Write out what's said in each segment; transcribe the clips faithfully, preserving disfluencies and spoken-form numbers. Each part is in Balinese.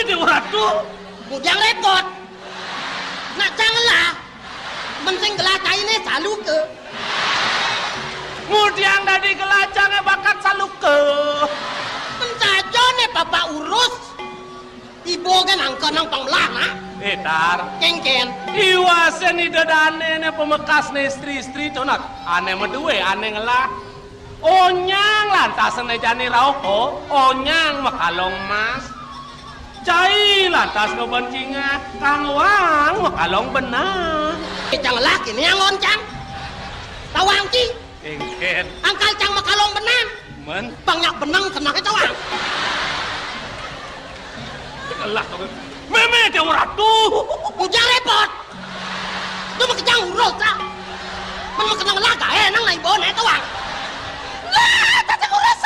Déwa Ratu. Bujang répot. Nak cang ngelah. Men sing gelah cainé saluka. Ngudiang dadi gelah cangé bakat saluka. Men sajané papa urus. Iba gén angka nang pangmelah, nah. Eh, Tar. Kénkén. Iwasé Ida Dané né pamekas né istri-istri to, nak. Ané madué, ané ngelah. Onyang lantas né jani rauh, oh, onyang makalong mas. Cai lantas ngeben cingak, kang wang makalong benang. Cang laki ni angon cang. Tawang ci. Éngkén. Angkal cang makalong benang. Men. Bang nyak benang kenah tawang. Lah, mémé Déwa Ratu. Ujang répot. Tu makejang urus ta. Men makejang laga, eh, nang nai bone tawang. Lah, tata urus.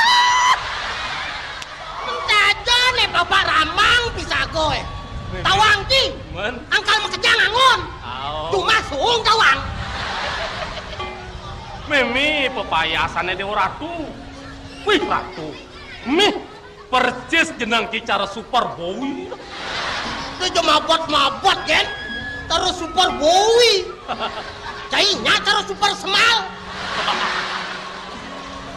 Mentaja né bapak ramang pisago, eh. Tawang ki. Men. Angkal makejang angon. Au. Cuma suung tawang. Mémé pepayasané Déwa Ratu. Wih, Ratu. Mih. Persis jeneng ki cara Super Boy. Dia aja mabot-mabot, Gen. Terus Super Boy. Cainya cara Super Semal.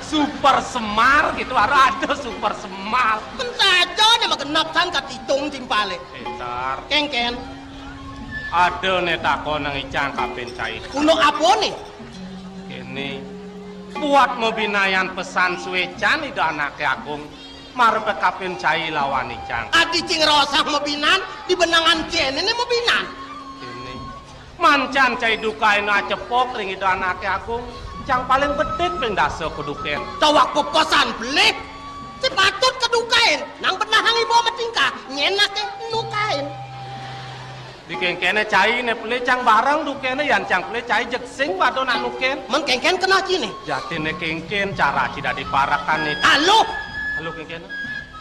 Super Semar gitu, baru ada Super Semal. Mentaja dia mah genep san katitung timpale. Pintar. Kénkén. Ada né takon nang icang kapin cai. Kuno apa né? Ini buat mabinayan pesan suécan Ida Anaké Agung. Marep kapin cai lawan icang. Adi cing rosah mabinan, di benangan kéné né mabinan. Ini. Mancan cai dukain acepok ring Ida Anaké Agung. Cang paling bedik ping dasa kedukén. Tawak pepesan beli. Si patut kedukain, nang benahang iba matingkah, nyén anaké nukain. Di kéngkéné cai né pelih cang bareng dukéné, yan cang pelih cai jeg sing pada nak nukén. Men kéngkén keneh ciné. Jatiné kéngkén cara ci dadi parekan né. Aluh. Aluh kéngkéné.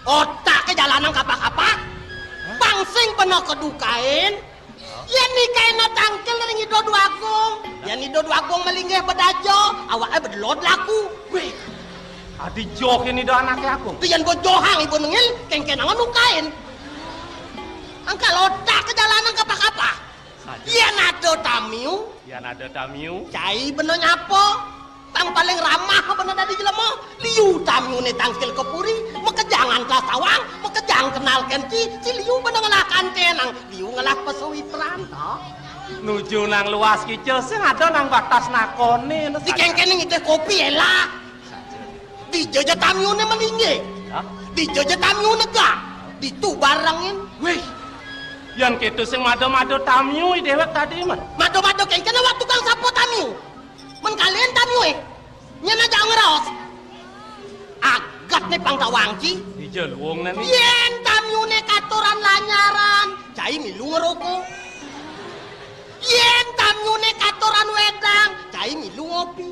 Otaké jalanang kapah-kapah. Hah? Bang sing pena kedukain. Yén nikaina tangkil ring Ida Dwagung. Yén Ida Dwagung malinggih bedaja, awaké bedelod laku. Wéh. Adi joh ini Ida Anaké Agung. Yén bojohang iba nengil, kéngkén angon nukain. Angkal otak ke jalanan kapah-kapah. Saja. Yén ada tamiu. Yén ada tamiu. Cai bena nyapa. Tang paling ramah bena dadi jelema. Liu tamiuné tangkil ka puri, makejang antas tawang, makejang kenal kén ci, ci liu bena ngelah kanténang, liu ngelah pasawitran, to. Nuju nang luas kica, sing ada nang batas nakoné, no. Di kéngkéné ngidih kopi, élah. Saja. Dija ja tamiuné malinggih. Hah? Dija ja tamiu negak. Ditu barengin. Wéh. Yén kéto sing mada-mada tamiu i déwék tadi, men. Mada-mada kéngkén awak tukang sapa tamiu. Men kalian tamiué. Nyén aja ngeros. Agat né pang tawang ci. Dija luung né ni. Yén tamiuné katuran lanyaran, cai milu ngeroko. Yén tamiuné katuran wédang, cai milu ngopi.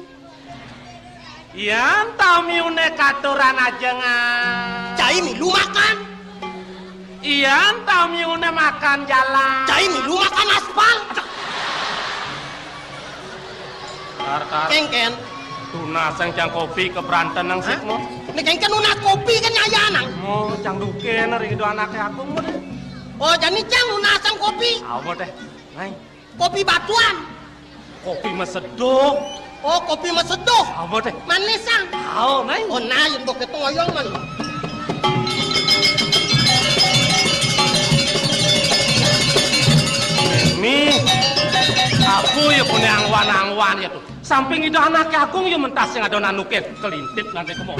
Yan tamiuné katuran ajengan. Cai milu makan. Yan tamiuné makan jalan. Cai milu makan aspal. Tar, tar. Kéngkén. Tunas yang jang kopi kebranten nang. Hah? Sik mo. Né kéngkén nunas kopi kan nyayanang. Mo, jang duké né ring Ida Anaké Agung mo deh. Oh, jani jang nunas yang kopi. Apa deh? Nai. Kopi batuan. Kopi maseduh. Oh, kopi maseduh. Apa deh? Manis, ah. Au, nai. Oh, nah, yén bok itu ngoyong, man. Nih, aku ya punya angwan-angwan ya tuh. Samping Ida Anaké Agung ya mentas sing ada nang nukén. Kelintip nganti kemon.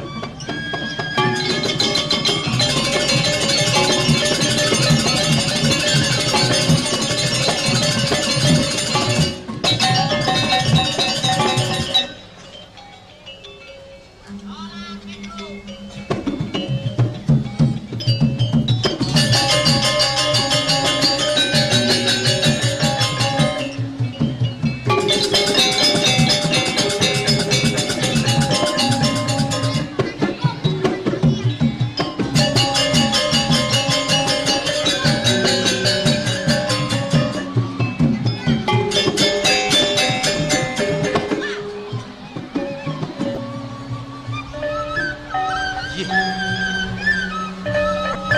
Yih.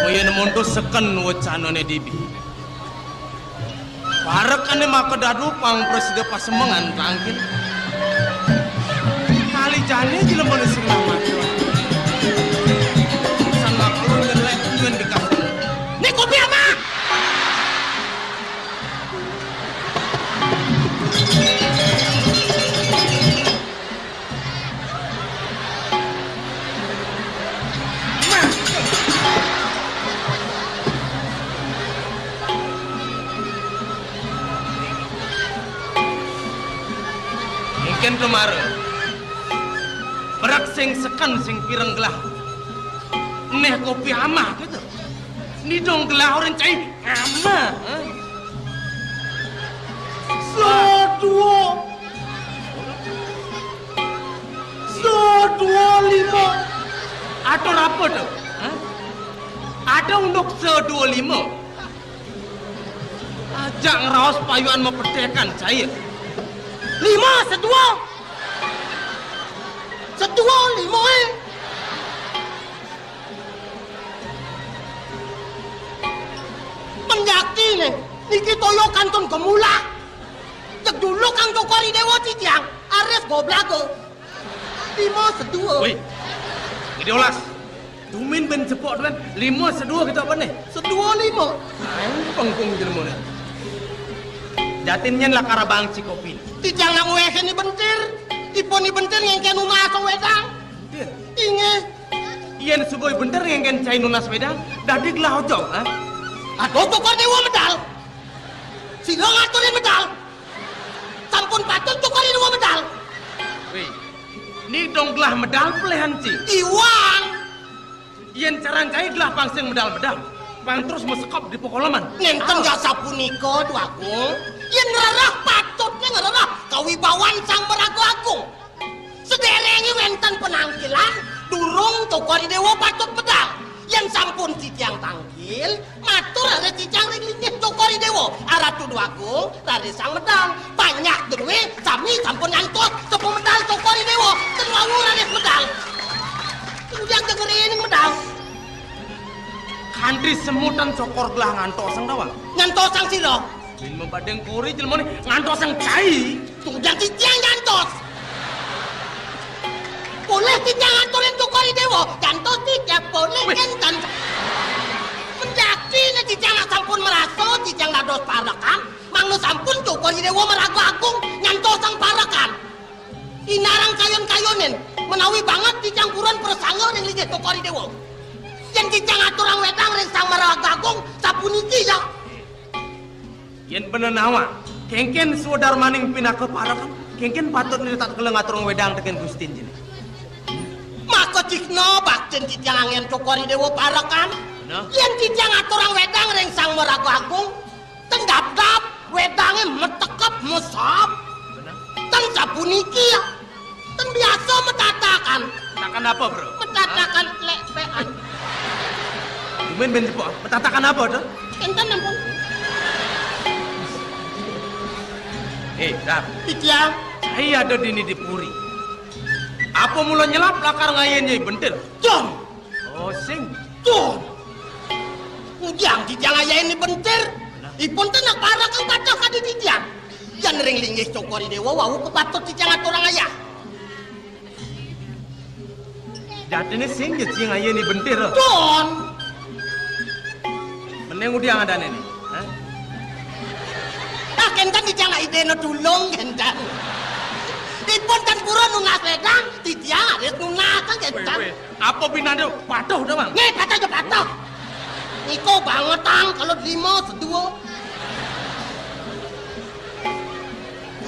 Yén monto seken wacanané dibi. Parekané maka dadu pang prasida pasemengan tangkil. Kali jani jelemané sing mati. San maklum jelek yén dikasih. Né kopi ama. Mungkin kemarin berak sing seken sing pireng gelah. Neh kopi amah gitu. Ni dong gelah orang cai amah. Seduo. Seduo lima. Atur apa tu? Hah? Ada unduk seduo lima. Ajak ngeraos payuan mepetekan saya. Lima seduo. Seduo lima eh. Menjakti nih, niki toyo kantun gemulak. Cek dulu kang Cokor I Dewa titiang, ares goblago. Lima seduo. Woi, Gede Olas. Dumin ben cepok duan, lima seduo gitu apa nih? Seduo lima. Ayo pengkung jelmo nih. Jatin nyén lakar abang cikopi. Titiang nak wéhé ni bentir. Ipun ni bentir ngéngkén nunas wedang. Inggih. Yén suba bentir ngéngkén cai nunas wedang, dadi gelah ojog, ha? Aduh, Cokor I Dewa medal. Sira ngaturin medal. Sampun patut Cokor I Dewa medal. Wih, ni dong gelah medal pelihan ci. Iwang. Yén caran cai gelah pang sing medal-medal, pang terus masekop di pakoleman. Nénten ya sapunika, Dwagung. Yén ngrereh patut né ngrereh kawibawan Sang Maraga Agung. Sadéréngé wénten panangkilan, durung Cokor I Dewa patut medal. Yén sampun titiang tangkil, matur raris titiang ring linggih Cokor I Dewa. Aratu Dwagung, raris sang medal. Banyak druwé, sami sampun nyantos, sampun medal Cokor I Dewa. Ten wau raris medal. Tujang dengerin medal. Kanti semutan Cokor gelah ngantosang dawang. Ngantosang sira? Bin mabadeng kori jelmane ngantosang cai. Tujang titiang nyantos. Polih titiang ngaturin Cokor I Dewa, nyantos titiang polih. Wih. Kénten. Menjadi nek titiang nak sampun merasa, titiang dados parekan, mangda sampun Cokor I Dewa maraga agung, nyantosang parekan. Inarang kayon-kayonin, menawi banget titiang purun prasangga ring linggih Cokor I Dewa. Yén titiang aturang wedang ring Sang Maraga Agung, sapuniki ya. Yén bener nawa, kénkén swadarmaning pinaka parekan, kénkén patut nirtat kala ngaturang wedang tekén Gustin jene. Maka cihna baktin titiang anggén Cokor I Dewa parekan. Bener. Yén titiang aturang wedang ring Sang Maraga Agung, ten dapdap, wedangé metekep mesap. Bener. Ten sapuniki ya. Ten biasa metatakan. Metatakan apa, Bro? Metatakan lek pean. Dumen ben jebok. Metatakan apa, Dok? Enten ampun. Eh, Dap. Iya. Saya ada dini di puri. Apa mula nyelap lakar ngayen Nyai Bentir? Jom. Oh, sing. Tuh. Ujang titiang ayahin ni bentir. Ipun ten nak parekan kathah kadi titiang. Yan ring linggih Cokor I Dewa wau kapatut titiang aturang ayah. Jatine sing ja cing ayahin ni bentir. Tuh. Mending udiang adane ni. Hah? Ah, kénten titiang nak idene tulung, kénten. Ipun ten purun nunas wedang, titiang harus nunas, kénten. Weh, weh. Apa binanda patuh dah, Bang? Nih, patuh aja patuh. Niko bangetang kalau lima seduo.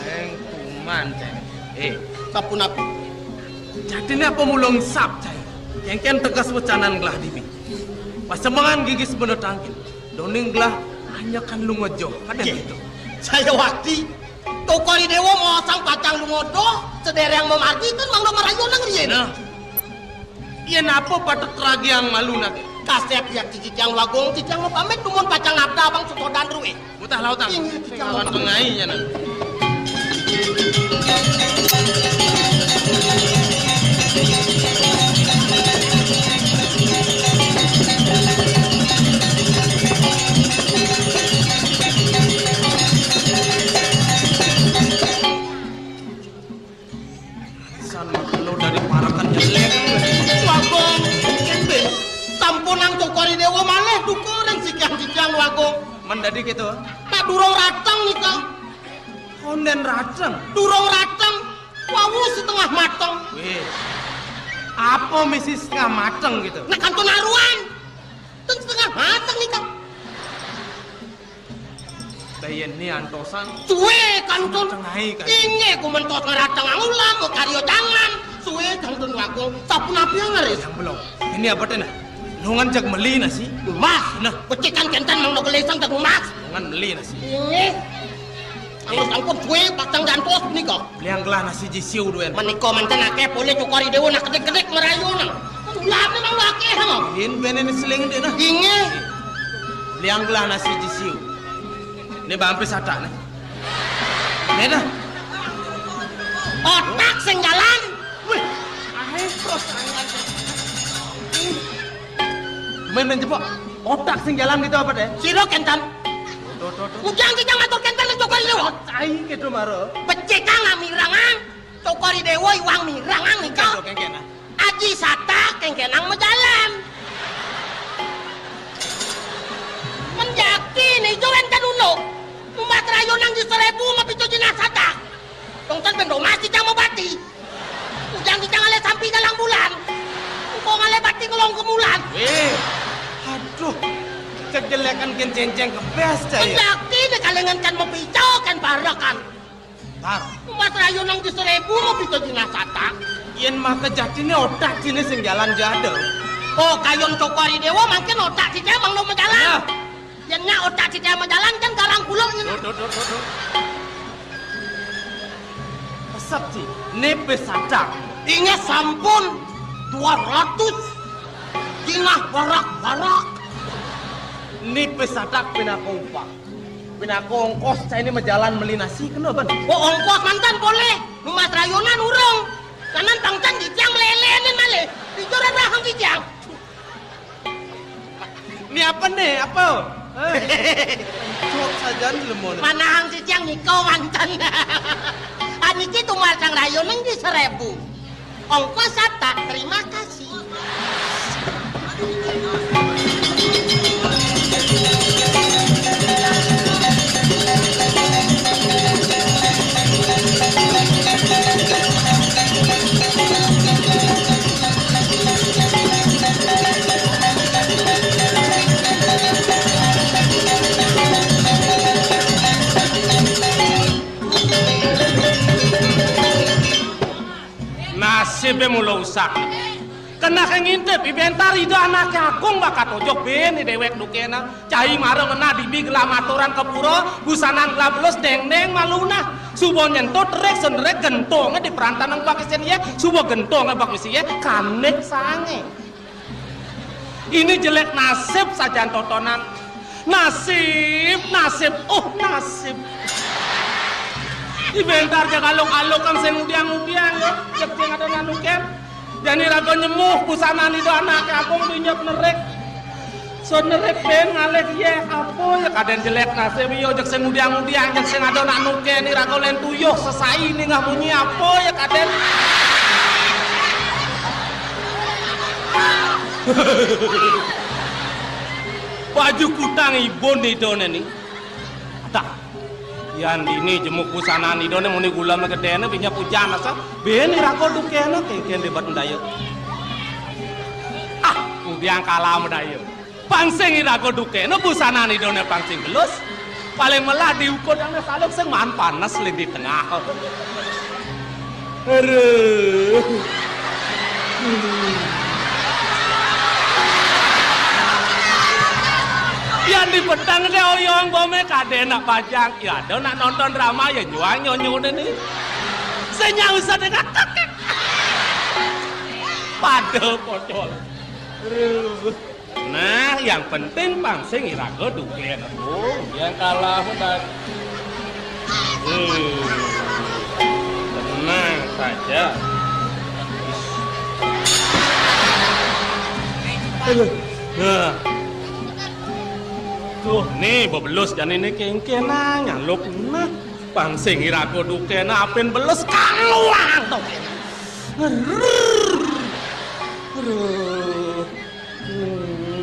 Eng kuman, Cai. Eh, sapunapa? Jatine apa mula ngesap, Cai? Kénkén teges wecanan gelah dibi. Pasemengan gigis benda tangkil. Doning gelah anyakan lunga joh. Kadén gitu. Saya wakti Cokor I Dewa maosang pacang lunga doh, sedereng mamargi ten mangda marayunan riyin. Nah. Yén apa patut ragiang malu nake? Kasép yak titiang wagung, titiang mapamit dumun pacang nabda abang sutodan ruwe. Butah lautang. Inggih, titiang lawan mapamit. Mengai ya nang. Aku. Men dadi gitu. Nek durung rateng nika. Konden rateng. Durung rateng. Wau setengah mateng. Wih. Apa misi setengah mateng gitu? Nek kantun aruan. Teng setengah mateng nika. Bayen ni antosan. Suwe kantun. Tengai kali. Inggih ku mentos ngerateng ulam karya tangan. Suwe kantun langkung. Sapunapi ngeris? Yang belum. Ini apa teh nah? Nungan jak meli nasi. Mas, nah, becikan kenten mang nogelesang tak mas. Nungan meli nasi. Inggih. Angus ampun suwe patang jantos menika. Liang gelah nasi jisiu duen. Menika manten akeh polih cokor idewa nak kedik-kedik merayu nang. Ulame mang akeh nang. Yen bene ni seling dek nah. Inggih. Liang gelah nasi jisiu. Ini bampis ada nih. Ini dah. Otak sing jalan. Wih. Ahe terus. Main-main jebok. Otak sing jalan gitu apa deh? Sira kenten. Tuh, tuh, tuh. Ujang kita ngatur kenten ning cokor idewa. Cai gitu maro. Becik kang mirangan. Cokor idewa iwang mirangan nika. Oke, oke, oke, nah. Aji Satak kengkenang majalan. Menjaki nih juren kan uno. Umat rayo nang di seribu ngapicu jinah Satak. Dong ten bendo mati cang mabati. Ujang kita ngalih sampi galang bulan. Engko ngalih bati ngelong kemulan. Eh, aduh. Cek jelekan ken cenceng kebes cai. Menjaki nih kalengan kan mapicu kan barakan. Tar. Umat rayo nang di seribu mapicu jinah Satak. Yen maka jatine otak cine sing jalan jadel. Oh, kayon cokor idewa mangkin otak cine mang no majalan. Nah. Yen nyak otak cine majalan kan galang kuluk. Tuh, tuh, tuh, tuh, tuh. Pesep ci, nipe Satak. Inggih sampun dua ratus. Jinah barak-barak. Nipe Satak pinaka upah. Pinaka ongkos cai ini majalan meli nasi kena ban. Oh, ongkos mantan boleh. Numas rayunan urung. Kanan bangcan dicang melelenin malih. Dijur rahang dicang. Ini apa nih? Apa? Eh, cok sajan lemon. Manahang sicang niko mantan. Aniki tumasang rayunan di seribu. Ongkos Satak, terima kasih. Nasibe mula usak. Kena ke ngintip, ibentar ida anake agung bakat ojok ben dewek dukena. Cai mara ngena dibi gelah maturan ke pura, busanan gelah belus deng-deng maluna. Suba nyentuk terik senerik gentonge di perantan nang bak isin ye, suba gentonge bak misi ye, kanik sange. Ini jelek nasib sajan totonan. Nasib, nasib, oh nasib. Ibentar jak aluk-aluk kan sing udiang-udiang yo. Cek sing ada nanuken. Jani raga nyemuh busana nido anak kampung dinyep nerik. So nerik ben ngalih ye apa ya kaden jelek nasib yo jak sing udiang-udiang jak sing ada nak nuken ni raga len tuyuh sesai ni ngah munyi apa ya kaden. Baju kutang ibun idone ni. Dah. Yan dini jemuk busanan idone muni gulane gedene binya pujan asa. Ben iraga dukene kengken debat ndaya. Ah, udiang kalah medaya. Pangsing iraga dukene busanan idone pangsing belus. Paling melah diukur yang saluk sing man panas lin di tengah. Aduh. Yang di petang deh oyong bome kade nak bajang. Ya ada nak nonton drama ya nyuang nyonyo deh nih. Saya usah dengar. Pada pocol. Aduh. Nah, yang penting pangsing iraga duken. Oh, yang kalah udah. Hmm. Tenang saja. Nah. Tuh, nih bebelus jani nih kengkenang nyaluk nah. Pangsing iraga duken apin belus kaluang to. Aduh. Hmm.